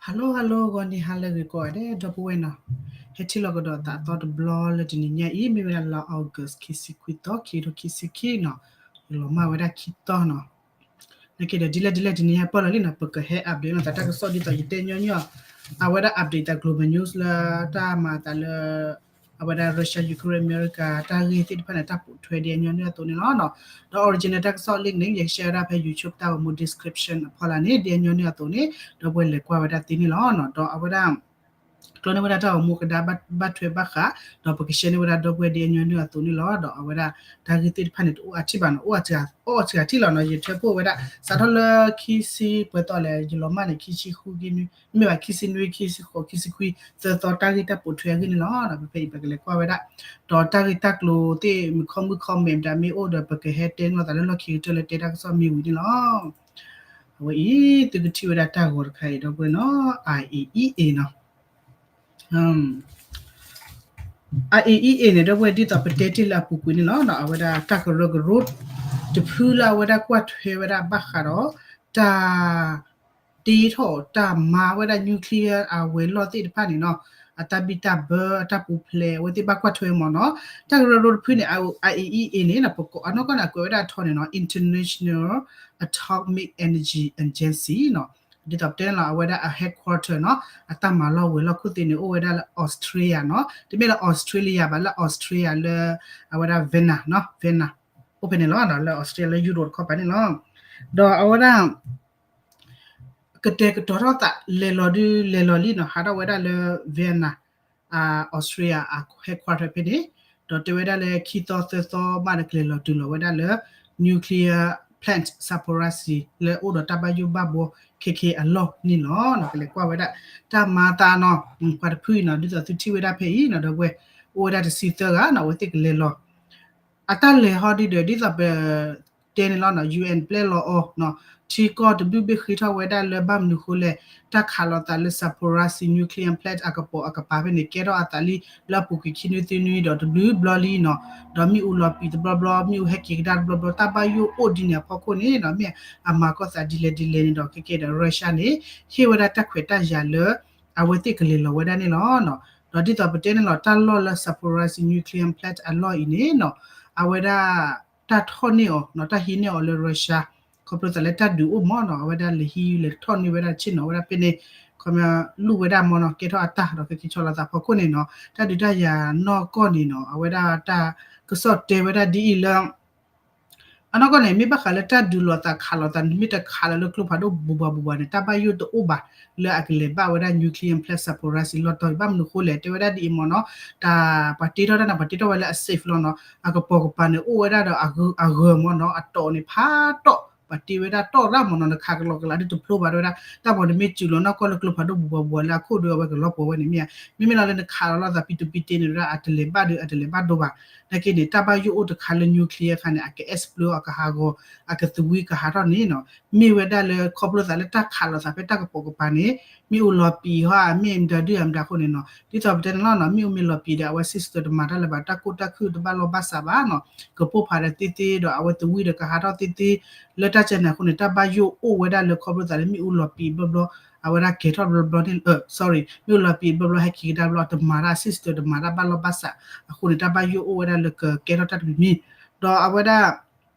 Hello hello ဂီၤနံၤဟါလၢအဂ့ၤကိးဂၤဒဲး ဒီပုၢ်ဝဲၢ်နီၤ, ဟဲထံၣ်လိာ်ကဒီးသးအသီတဘျီလၢတနံၤညါအံၤ မ့ၢ်ဝဲဒၣ်လါ August ခံဆံခွံသီ ခံကထိခံဆံခံနီၤ, ယလီၤမၢ်ဝဲဒၣ်ခံသီနီၤ, နာ်က့ဒီးဒ်လဲၣ်ဒ်လဲၣ်တနံၤညါပၢၢ်လီၤလံနီၤ ပကဟဲ update နီၤ သးတၢ်ကစီၣ်ဒ်သိးယတဲညီနုၢ်အီၤ, အဝဲဒၣ် update သး global news လၢတၢ်မၤအသးလၢ အဝဲဒၣ် Russia Ukraine America တၢ်ဂ့ၢ်သ့ၣ်တဖၣ်န့ၣ် တၢ်ပိာ်ထွဲဒ်အညီနုၢ်အသိးန့ၣ်လီၤ. ဒီး original တၢ်ကစီၣ် link န့ၣ် ယ share ဝဲဒၣ်ဖဲ YouTube တၢ်ဂီၤမူ description အဖီလာ်န့ၣ် ဒ်အညီနုၢ်အသိးန့ၣ် ဒီပုၢ်ဝဲၢ်လဲၤကွၢ်ဝဲဒၣ်သ့န့ၣ်လီၤ. ဒီးအဝဲဒၣ် ကျိန့ၢ်ဝဲဒၣ်တၢ်ဂီၤမူကဒါဘၣ်ထွဲဘၣ်ဃး, ဒီးပက share န့ၢ်ဝဲဒၣ်ဒီပုၢ်ဝဲၢ်ဒ်အညီနုၢ်အသိးန့ၣ်လီၤ. ဒီးအဝဲဒၣ်တၢ်ဂ့ၢ်သ့ၣ်တဖၣ်န့ၣ် တအိၣ်အါထံၣ်ဘၣ်နီၤ, အိၣ်အစှၤထံၣ်လီၤနီၤ, ယထွဲဖှိၣ်ဝဲဒၣ် စးထီၣ်လၢခံဆံပှဲၤသီလဲၣ် ယလီၤမၢ်န့ၣ် ခံဆံဃု မ့ၢ်ဘၣ် ခံဆံနွံ ခံဆံဃိး ခံဆံခွံ သၢသီတၢ်ဂ့ၢ်တၢ်ပိာ်ထွဲအဂ့ၢ်န့ၣ်လီၤ. ဒီးဖဲအံၤပကလဲၤကွၢ်ဝဲဒၣ်, ဒီးတၢ်ဂ့ၢ်တၢ်ကျိၤသ့ၣ် မုၢ်ခီမုၢ် comment မ့ၢ်အိၣ်ဒီး ပကဟဲတဲန့ၢ်လိာ်သးလၢလီၢ်ခံကတၢၢ်လၢတဲတၢ်ကစီၣ်မ့ၢ်ဝံၤန့ၣ်လီၤ. အဝဲအံၤ သုကထံၣ်ဝဲဒၣ်တၢ်ဂီၤတခါအံၤ ဒီပုၢ်ဝဲၢ်နီၤ IAEA နီၤ IAEA န့ၣ် ဒီပုၢ်ဝဲၢ်ဒ်သိးပတဲတ့ၢ်လၢအပူၤကွံာ်န့ၣ်လီၤ. အဝဲဒၣ်တၢ်ကရၢကရိ တဖုလၢအဝဲဒၣ်ကွၢ်ထွဲဝဲဒၣ်ဘၣ်ဃးဒီး တၢ် တ့ထီၣ်တၢ်မၤဝဲဒၣ် nuclear အဝဲၤလီၢ်သ့ၣ်တဖၣ်န့ၣ်နီၤ, အတၢ်ဘံၣ်တၢ်ဘၢ အတၢ်ပူၤဖျဲး အဝဲသ့ၣ်ဘၣ်ကွၢ်ထွဲမ့ၢ်နီၤ. တၢ်ကရၢကရိတဖုန့ၣ် IAEA န့ၣ် ပကိးအနီၢ်ကီၢ်န့ၣ် အကွဲးဝဲဒၣ်အထီန့ၣ်နီၤ International Atomic Energy Agency နီၤ. ဒ်သိးပတဲန့ၣ်လီၤ အဝဲဒၣ်အ headquarter နီၤ, အတၢ်မၤလီၢ်ဝဲၤလီၢ်ခိၣ်သ့ၣ်န့ၣ် အိၣ်ဝဲဒၣ်လၢ Austria နီၤ, တမ့ၢ်လၢ Australia ဘၣ် လၢ Austria လၢ အဝဲဒၣ် Vienna နီၤ Vienna အိၣ်ဖဲန့ၣ်လီၤ. လၢ Austria လၢ Europe တခီပၤန့ၣ်လီၤ. ဒီးအဝဲဒၣ် ကတဲာ်ကတီၤထီၣ်သး လဲၤလီၤဒုးလဲၤလီၤလံနီၤ, ဟးထီၣ်ဝဲဒၣ်လၢ Vienna, Austria အ headquarter ဖဲန့ၣ်, ဒီးတဲဝဲဒၣ်လၢခံသီသၢသီဘၣ်ဒီး ကလဲၤလီၤတုၤလီၤဝဲဒၣ်လၢ nuclear plant Zaporizhzhia လၢအိၣ်ဒီးတၢ်ဘၣ်ယိၣ်ဘၣ်ဘှီခဲခဲအလီၢ်န့ၣ်လီၤ. ကလဲၤကွၢ်ဝဲဒၣ် တၢ်မၤသးနီၤ, ပှၤတဖုအံၤနီၤ ဒ်သိးသုထံၣ်ဝဲဒၣ်ဖဲအံၤနီၤ ဒီပုၢ်ဝဲၢ်, အိၣ်ဝဲဒၣ်တဆံသၢဂၤနီၤ အဝဲသ့ၣ်ကလဲၤလီၤ အတၢ်လဲၤဟီဒုဒီး ဒ်သိးပ တဲန့ၣ်လီၤနီၤ, UN ပျဲလီၤအီၤနီၤ, ထံကီၢ်တဘ့ၣ်ဘ့ၣ်ဃ့ထီၣ်ဝဲဒၣ်လၢဘၣ်မနုၤဃိလဲၣ်, တၢ်ခးလိာ်သးလၢ Zaporizhzhia nuclear plant အကပိာ်အကပၤဖဲန့ၣ် ကဲထီၣ်အသးလံလၢအပူၤကွံာ်ခံနွံသၢနွံဒီးတဘျုးဘျီလံနီၤ, ဒီးမ့ၣ်အူလီၤပံာ်တဘျီဘျီ, မ့ၣ်အူဟဲက့ၤကဒါတဘျီဘျီ, တၢ်ဘၣ်ယိၣ်အိၣ်ဒ်န့ၣ်အဖီခိၣ်န့ၣ်နီၤ, မ့ၢ်အမၤကီၢ်သးဒ်လဲၣ်ဒ်လဲၣ်န့ၣ်ဒီး ခဲကဲဒီး Russia န့ၣ် ဟ့ၣ်ဝဲဒၣ်တၢ်ခွဲးတၢ်ယာ်လၢ အဝဲသ့ၣ်ကလဲၤလီၤဝဲဒၣ်န့ၣ်လီၤ. ဒီးဒ်သိးပတဲန့ၣ်လီၤ တၢ်လီၢ်လၢ Zaporizhzhia nuclear plant အလီၢ်အံၤန့ၣ်နီၤ, အဝဲဒၣ် တၢ်ထီၣ်န့ၢ်အီၤနီၤ, တၢ်ဟံးန့ၢ်အီၤလၢ Russia ခီဖျိသးလၢတၢ်ဒုးအိၣ်မ့ၢ်နီၤ, အဝဲဒၣ်လဲၤဟံးလဲၤထီၣ်န့ၢ်ဝဲဒၣ်ဆ့ၣ်နီၤဝဲဒၣ်ဖဲန့ၣ်, ခီပညီလူၢ်ဝဲဒၣ်မ့ၢ်နီၤ, ကဲထီၣ်အတၢ်ဒီးကက့ၤဆီလီၤသးဖီခိၣ်န့ၣ်နီၤ, တၢ်ဒုးတၢ်ယၤနီၢ်ကီၢ်န့ၣ်နီၤ, အဝဲဒၣ်တၢ်ကစီၣ်တဲဝဲဒၣ်ဒ်အံၤလၢ အနီၢ်ကီၢ်န့ၣ် မ့ၢ်ဘၣ်ဃးလၢတၢ်ဒုးလိာ်သးခးလိာ်သးန့ၣ် မ့ၢ်တခးလီၤလၢကျိဖးဒိၣ်ဘူးဘူးဘူးဘူးန့ၣ် တၢ်ဘၣ်ယိၣ်တအိၣ်ဘၣ် လၢအကလဲၤဘၣ်ဝဲဒၣ် nuclear plant Zaporizhzhia လီၢ်တီၤ ဘၣ်မနုၤဃိလဲၣ် တဲဝဲဒၣ်ဒ်အံၤမ့ၢ်နီၤ, တၢ်ပှၤတ့ထီၣ်တၢ်န့ၣ် ပှၤတ့ထီၣ်ဝဲလၢအ safe လီၤနီၤ, အကပိာ်ကပၤန့ၣ် အိၣ်ဝဲဒၣ်ဒီးအဂၢၤမ့ၢ်နီၤ, အတီၢ်န့ၣ်ဖးတီၢ် ပှၤတ့ဝဲဒၣ်တီၢ်ရၣ်မ့ၢ်နီၤ, နခးကလီကလးဒုးတဖျိဘၣ် တဲဝဲဒၣ်, တၢ်ပှၤတမ့ၢ်စုၤလီၤနီၢ်ကီၢ်လၢကျိဖးဒိၣ်ဘူးဘူးဘူးလၢအခိၣ်ဒီးအဝဲကလီၤပှီၢ်ဝဲန့ၣ်မ့ၢ်ဧါ, မ့မ့ၢ်လီၤလၢနခးလီၤသးပံတပံတ့န့ၣ်ဝဲဒၣ် အတလဲၤဘၣ်ဒီး အတလဲၤဘၣ်ဒိဘၣ်, နာ်က့န့ၣ် တၢ်ဘၣ်ယိၣ်အိၣ်တခါလၢ nuclear ခါန့ၣ် အက explode အကဟးဂီၤ အကသဝံကဟးထီၣ်န့ၣ်နီၤ, မ့ၢ်ဝဲဒၣ်လၢခီဖျိသးလၢတၢ်ခးလိာ်သးဖဲတၢ်ကပိာ်ကပၤန့ၣ် မ့ၣ်အူလီၤပံာ်ဟီ မ့ၢ်မတၤဒုၣ်အမတၤအဃိန့ၣ်နီၤ, ဒ်သိးပတဲန့ၣ်လီၤနီၤ, မ့ၣ်အူမ့ၢ်လီၤပံာ်ဒီး အဝဲ system တမၤတၢ်လၢၤဘၣ်, တၢ်ကိၢ်တၢ်ခုၣ်တဘၣ်လိာ်ဘၣ်စးဘၣ်နီၤ, ကပိၢ်ဖးဒီးသ့သ့ဒီး အဝဲသဝံဒီးကဟးထီၣ်သ့သ့ လၢတၢ်ကဲန့ၣ်အဃိန့ၣ် တၢ်ဘၣ်ယိၣ်အိၣ်ဝဲဒၣ်လၢခီဖျိသးလၢမ့ၣ်အူလီၤပံာ်ဘျီဘျီ အဝဲဒၣ်ကဲထီၣ်ဘျီဘျီန့ၣ်, sorry မ့ၣ်အူလီၤပံာ်ဘျီဘျီ ဟဲက့ၤကဒါဘျီ တမၤတၢ် system တမၤတၢ်ဘၣ်လိာ်ဘၣ်စးအဃိန့ၣ် တၢ်ဘၣ်ယိၣ်အိၣ်ဝဲဒၣ်လၢကကဲထီၣ်တၢ်တမံၤမံၤ, ဒီးအဝဲဒၣ်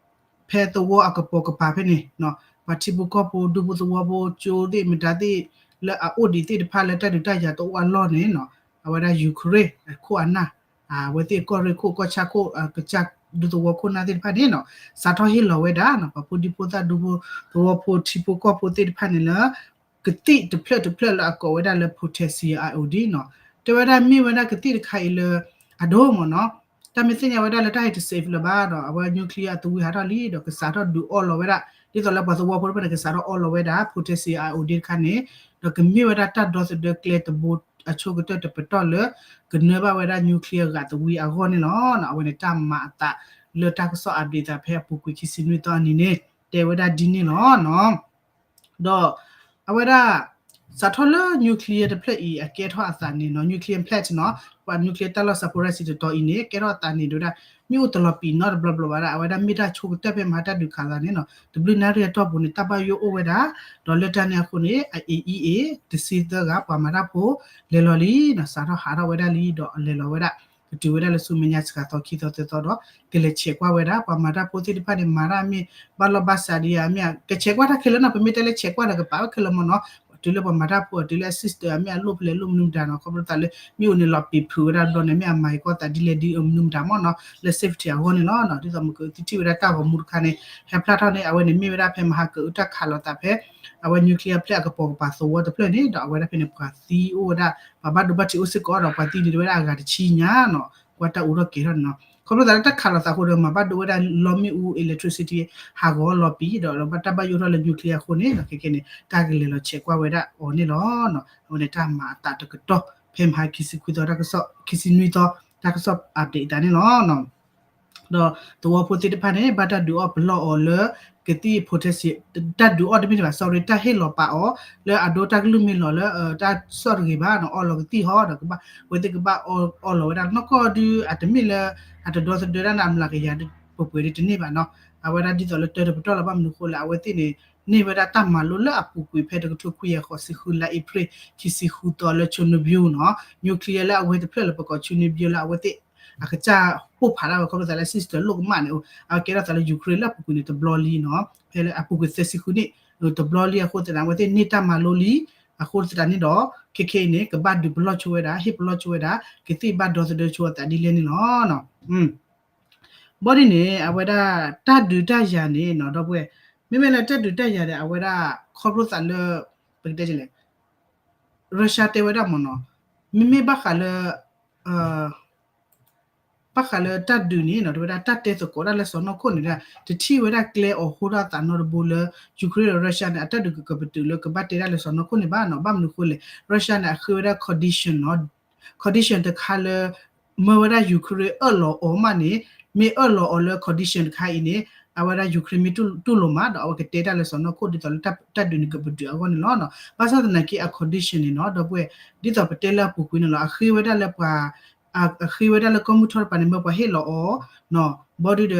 ဖဲသဝီအကပိာ်ကပၤဖဲန့ၣ် ပှၤထံဖိကီၢ်ဖိ ဒူဖိသဝီဖိ ကၠိသ့ၣ်မတၤသ့ၣ် လၢအအိၣ်ဒံးသ့ၣ်တဖၣ်လၢတၢ်ဒုးတၢ်ယၤတအိၣ်အလီၢ်န့ၣ်နီၤ, အဝဲဒၣ် Ukraine အခိၣ်အနၢ် အဝဲသ့ၣ်ကီၢ်ရ့ၣ်ခိၣ်ကီၢ်ဆၣ်ခိၣ် ကစၢ်ဒူသဝီခိၣ်နၢ်သ့ၣ်တဖၣ်န့ၣ်နီၤ စးထီၣ်ဟ့ၣ်လီၤဝဲဒၣ်နီၤ ပှၤဖိဒံဖိသၣ်ဒူဖိသဝီဖိထံဖိကီၢ်ဖိသ့ၣ်တဖၣ်န့ၣ်လၢ ကသံၣ်တဖျၢၣ်တဖျၢၣ်လၢအကိးဝဲဒၣ်လၢ potassium iodide နီၤ, တဲဝဲဒၣ်မ့ၢ်ဝဲဒၣ်ကသံၣ်တခါအံၤလၢ အဒိၣ်မ့ၢ်နီၤ, တၢ်မ့ၢ်သ့ၣ်ညါဝဲဒၣ်လၢတၢ်ဟဲတ safe လၢၤဘၣ်ဒီး အဝဲ nuclear အသဝံဟးထီၣ်လံဒီးကစးထီၣ်ဒုးအီၣ်လီၤဝဲဒၣ် ဒ်သိးလၢပှၤသဝီဖိတဖၣ်န့ၣ် ကစးထီၣ်အီၣ်လီၤဝဲဒၣ် potassium iodide တခါန့ၣ် ဒီးကမ့ၢ်ဝဲဒၣ်တၢ်ဒီသဒၢကျဲတဘိအဆိကတၢၢ်တပတီၢ်လၢ ကနၢဘၣ်ဝဲဒၣ် nuclear ဂာ်သဝံအဂီၢ်န့ၣ်လီၤ. အဝဲန့ၣ်တၢ်မၤအသးလၢတၢ်ကစီၣ် update သးဖဲအပူၤကွံာ်ခံဆံနွံသီအနံၤန့ၣ် တဲဝဲဒၣ်ဒ်န့ၣ်လီၤနီၤ. ဒီးအဝဲဒၣ် စးထီၣ်လၢ nuclear တဖျၢၣ်အံၤ အကဲထီၣ်အသးန့ၣ်နီၤ nuclear plant နီၤ ပှၤ nuclear တၢ်လီၢ် Zaporizhzhia တတီၤအံၤန့ၣ် ကဲထီၣ်အသးန့ၣ် တဲဝဲဒၣ် မ့ၣ်အူတလီၤပံာ်နီတဘျီဘျီဘၣ်ဒၣ် အဝဲဒၣ်မ့ၢ်တၢ်ဆိကတၢၢ်ဖဲမဟါတၢ်ဒုးခးသးန့ၣ်နီၤ တဘျုးနၣ်ရံၣ်အတီၢ်ပူၤန့ၣ် တၢ်ဘၣ်ယိၣ်အိၣ်ဝဲဒၣ် ဒီးလၢတၢ်န့ၣ်အဃိန့ၣ် အ A E A တဆံသၢဂၤ ပှၤမၤတၢ်ဖိ လဲၤလီၤလံနီၤ စးထီၣ်ဟးထီၣ်ဝဲဒၣ်လံ ဒီးလဲၤလီၤဝဲဒၣ် ကတုၤဝဲဒၣ်လၢဆူမဲာ်ညါစှၤသီခံသီသၢသီဒီး ကလဲၤဆဲးကွၢ်ဝဲဒၣ် ပှၤမၤတၢ်ဖိသ့ၣ်တဖၣ်န့ၣ် မၤတၢ်မ့ၢ် ဘၣ်လီၢ်ဘၣ်စးဒံးဧါ မ့ၢ်ဧါ ကဆဲးကွၢ်တၢ်ခဲလၢာ်နီၤ ပမ့ၢ်တဲလၢဆဲးကွၢ်ဒီးကပာ်ဝဲခဲလၢာ်မ့ၢ်နီၤ တုၤလၢပှၤမၤတၢ်ဖိ တုၤလၢအ system အမ့ၢ်အလိၣ်ဖဲလဲၣ်လိၣ်မနုၤမတၤနီၤ ခီဖျိသးလၢ မ့ၣ်အူန့ၣ်လီၤပံာ်ဖုးဝဲဒၣ်ဘျီန့ၣ် မ့ၢ်အမၤအံၤကီၢ်သးဒ်လဲၣ်ဒ်အမနုၤမတၤမ့ၢ်နီၤ လၢ safety အဂီၢ်န့ၣ်လီၤ. ဒ်သိးမ့ၢ်ကသံထံၣ်ဝဲဒၣ်တၢ်ဂီၤမူတခါန့ၣ် ဟဲဖျါထီၣ်န့ၣ် အဝဲန့ၣ်မ့ၢ်ဝဲဒၣ်ဖဲမဟါကအုတၢ်ခးလိာ်သးဖဲ အဝဲ nuclear plant အကပိာ်ကပၤသဝီတဖျၢၣ်န့ၣ် ဒီးအဝဲဒၣ်ဖဲန့ၣ် ပှၤသံအိၣ်ဝဲဒၣ် ပှၤဘၣ်ဒိဘၣ်ထံးအိၣ်စ့ၢ်ကီးဒီး ပှၤသံန့ၣ်တဝဲဒၣ်အဂၤတဆံညါနီၤ ကွၢ်တၢ်အူထီၣ်ကဲၤထီၣ်န့ၣ်နီၤ ခီဖျိသးလၢတၢ်ခးလိာ်သးအဃိဒီး မၤဘၣ်ဒိဝဲဒၣ်လီမ့ၣ်အူ electricity ဟးဂီၤလီၤပံာ် ဒီးဘၣ်တၢ်ဘၣ်ယိၣ်ထီၣ်လၢ nuclear အဃိန့ၣ် ခဲကဲန့ၣ် တၢ်ကလဲၤလီၤဆဲးကွၢ်ဝဲဒၣ်အီၤန့ၣ်လီၤ. အဝဲန့ၣ်တၢ်မၤအသးတကတီၢ် ဖဲမဟါခံဆံခွံသီ တၢ်ကစီၣ် ခံဆံနွံသီ တၢ်ကစီၣ် update အသးန့ၣ်လီၤ. ဒီးသဝီဖိသ့ၣ်တဖၣ်န့ၣ် ဘၣ်တၢ်ဒုးအီၣ်ပလီၢ်အီၤလၢ ကသံၣ် potassium တၢ်ဒုးအီၣ်တမ့ၢ်တဘၣ် sorry တၢ်ဟ့ၣ်လီၤပာ်အီၤ လၢအဒိတၢ်ကလုၢ်မ့ၢ်လီၤလၢ တၢ်ဆီၣ်တဂ့ၤဘၣ်နီၤ အီလီၤကသံၣ်ဟီဒီး ကဘၣ် အဝဲသ့ၣ်ကဘၣ်အီလီၤဝဲဒၣ်နီၢ်ကီၢ်ဒု အတမ့ၢ်လၢ အတဒီသဒၢဒၣ်န့ၣ် အမျးကယၤပှဲၤပှဲၤဒ်တန့ၢ်ဘၣ်နီၤ အဝဲဒၣ်ဒ်သိးလၢတၢတပတီၢ်လီၤ ဘၣ်မနုၤအဃိလဲၣ် အဝဲသ့ၣ်န့ၣ် န့ၢ်ဝဲဒၣ်တၢ်မၤလိလၢအပူၤကွံာ်ဖဲတကထိခွံကယၤဃိးဆံဃုလါ April ခံဆံဃုသီလၢ Chernobyl နီၤ nuclear လၢအဝဲတဖျၢၣ်လၢပကိး Chernobyl လၢအဝဲသ့ၣ် အကစၢ်ပိၢ်ဖးဒၣ်ဝဲ ခီဖျိသးလၢ system လိၣ်ကမၣ်န့ၣ် အကဲထီၣ်သးလၢ Ukraine လၢအပူၤကွံာ်န့ၣ် တဘျီလံနီၤ ဖဲလၢအပူၤကွံာ်သၢဆံဃုနံၣ် တဘျီလံအဃိသတးန့ၣ် အဝဲသ့ၣ်န့ၢ်တၢ်မၤလိလံ အဃိသတးန့ၣ်ဒီး ခဲခဲအံၤန့ၣ် ကဘၣ်ဒုးပလီၢ်ဆိဝဲဒၣ် ဟ့ၣ်ပလီၢ်ဆိဝဲဒၣ် ကသံၣ်ဘၣ်ဒီသဒၢဆိအသးဒ်လဲၣ်န့ၣ်လီၤ. ဘီဒ်န့ၣ် အဝဲဒၣ်တၢ်ဒုးတၢ်ယၤန့ၣ်နီၤ ဒီပုၢ်ဝဲၢ် မ့မ့ၢ်လၢတၢ်ဒုးတၢ်ယၤန့ၣ် အဝဲဒၣ်ခီဖျိသးလၢ ပကတဲလဲၣ် Russia တဲဝဲဒၣ်မ့ၢ်နီၤ မ့မ့ၢ်ဘၣ်ဃးလၢ ဘၣ်ဃးလၢတၢ်ဒုးန့ၣ်နီၤ တဲဝဲဒၣ်တၢ်တဲသကိးတၢ်လၢစီၢ်နီၤခိၣ်န့ၣ်ဒၣ် တထံၣ်ဝဲဒၣ်ကျဲအီၤဟိတၢ်သးနီတဘိလၢ Ukraine ဒီး Russia န့ၣ် အတၢ်ဒုးကကပတုာ်လၢကဘၣ်တဲဒၣ်လၢစီၢ်နီၤခိၣ်န့ၣ်ဘၣ်နီၤ ဘၣ်မနုၤအဃိလဲၣ် Russia န့ၣ် အဃ့ဝဲဒၣ် condition နီၤ condition တခါလၢ မၢဝဲဒၣ် Ukraine အၢၣ်လီၤအီၤမးန့ၣ် မ့ၢ်အၢၣ်လီၤအီၤလၢ condition တခါအံၤန့ၣ် အဝဲဒၣ် Ukraine မ့ၢ်တူၢ်လိာ်မး ဒီးအဝဲကတဲတၢ်လၢစီၢ်နီၤခိၣ်ဒ်သိးလၢတၢ်ဒုးန့ၣ်ကပတုာ်အဂီၢ်န့ၣ်လီၤ. ဘၣ်ဆၣ်သနာ်က့ အ condition န့ၣ်နီၤ ဒီပုၢ်ဝဲၢ် ဒ်သိးပတဲလၢအပူၤကွံာ်န့ၣ်လီၤ အဃ့ဝဲဒၣ်လၢပှၤ အဃ့ဝဲဒၣ်လၢကီၢ်မုၢ်ထီၣ်တပၤန့ၣ် မၢပှၤဟ့ၣ်လီၤအီၤ ဘီဒုဒီး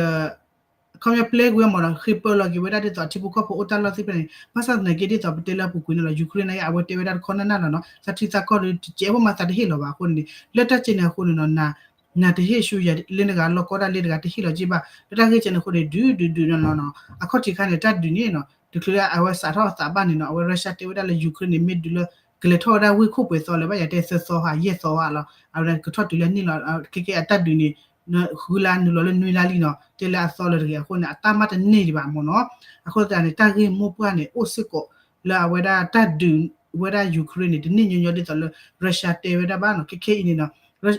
ခီပညီပျဲကွံာ်ဝဲမ့ၢ်ဒီး ဃ့ပၢလီၤက့ၤဝဲဒၣ်ဒ်သိးထံဖိကီၢ်ဖိအိၣ်တၢ်လီၢ်သ့ၣ်တဖၣ်န့ၣ် ဘၣ်ဆၣ်သနာ်က့ဒ်သိးပတဲလၢအပူၤကွံာ်န့ၣ်လီၤ Ukraine န့ၣ် အဝဲတဲဝဲဒၣ်တခီနၢ်နၢ်လီၤနီၤ သးထံသးကီၢ်ဒီးတစဲးဖိမးသးတဟ့ၣ်လီၤဘၣ်အဃိန့ၣ် လၢတၢ်ကဲန့ၣ်အဃိန့ၣ်နီၤ နၤတဟ့ၣ်ဆူယၤလၢနဂၤလီၢ်ကီၢ်ဒၣ်လၢနဂၤတဟ့ၣ်လီၤက့ဘၣ် လၢတၢ်ဂ့ၢ်ကဲန့ၣ်အဃိန့ၣ် ဒုးဒုးဒုးနီၤနီၤ အခီၣ်ထံးခါန့ၣ် တၢ်ဒုးန့ၣ်နီၤ တချုးလၢအဝဲစးထီၣ်အသးဘၣ်န့ၣ်နီၤ အဝဲ Russia တဲဝဲဒၣ်လၢ Ukraine န့ၣ် မ့ၢ်ဒုးလၢ ကလဲၤထီၣ်ဝဲဒၣ်ဝ့ၢ်ခိၣ်ပှဲၤသီလၢၤဘၣ် ယတဲသၢသီဧါ ယဲၢ်သီဧါလီၤ အဝဲဒၣ်ကထီၣ်တုၤလၢန့ၣ်လီၤ ခဲကဲအတၢ်ဒုးန့ၣ် ဃုလါနုာ်လီၤလၢနွံလါလံနီၤ တဲလၢအသီလၢၤတဂ့ၤအဃိန့ၣ် အတၢ်မၤတန့ၢ်ဒံးဘၣ်မ့ၢ်နီၤ အဃိသတးန့ၣ် တၢ်ဂ့ၢ်မိၢ်ပှၢ်န့ၣ် အိၣ်စ့ၢ်ကီးလၢအဝဲဒၣ်တၢ်ဒုးဝဲဒၣ် Ukraine န့ၣ် တန့ၢ်ညီညီဒ်သိးလၢ Russia တဲဝဲဒၣ်ဘၣ်နီၤ ခဲခဲအံၤန့ၣ်နီၤ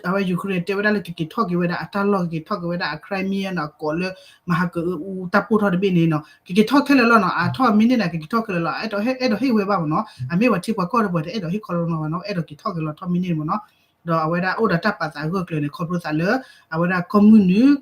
အဝဲ Ukraine တဲဝဲဒၣ်လၢကက့ၤထီၣ်က့ၤဝဲဒၣ်အတၢ်လီၢ် ကက့ၤထီၣ်က့ၤဝဲဒၣ်အ Crimea နီၤ အကိးလၢ မဟါကအူတၢ်ပိၢ်ထီၣ်တဘ့ၣ်န့ၣ်နီၤ ကက့ၤထီၣ်ခဲလၢာ်လီၤနီၤ အထီၣ်မံန့ၢ်န့ၣ် ကက့ၤထီၣ်ခဲလၢာ်လီၤ အဲၣ်ဒိးဟ့ၣ်ဝဲဘၣ်မ့ၢ်နီၤ အမ့ၢ်ပှၤထံပှၤကီၢ်ဒီးပှၤတအဲၣ်ဒိးဟ့ၣ်ခီလီၤနီၤဘၣ်နီၤ အဲၣ်ဒိးက့ၤထီၣ်က့ၤလီၤထီၣ်မံန့ၢ်မ့ၢ်နီၤ ဒီးအဝဲဒၣ်အိၣ်ဒီးတၢ်ပာ်သးအဂၢၢ်ကျၢၤန့ၣ် ခီဖျိသးလၢ အဝဲဒၣ်ကီၢ်မုၢ်နုာ်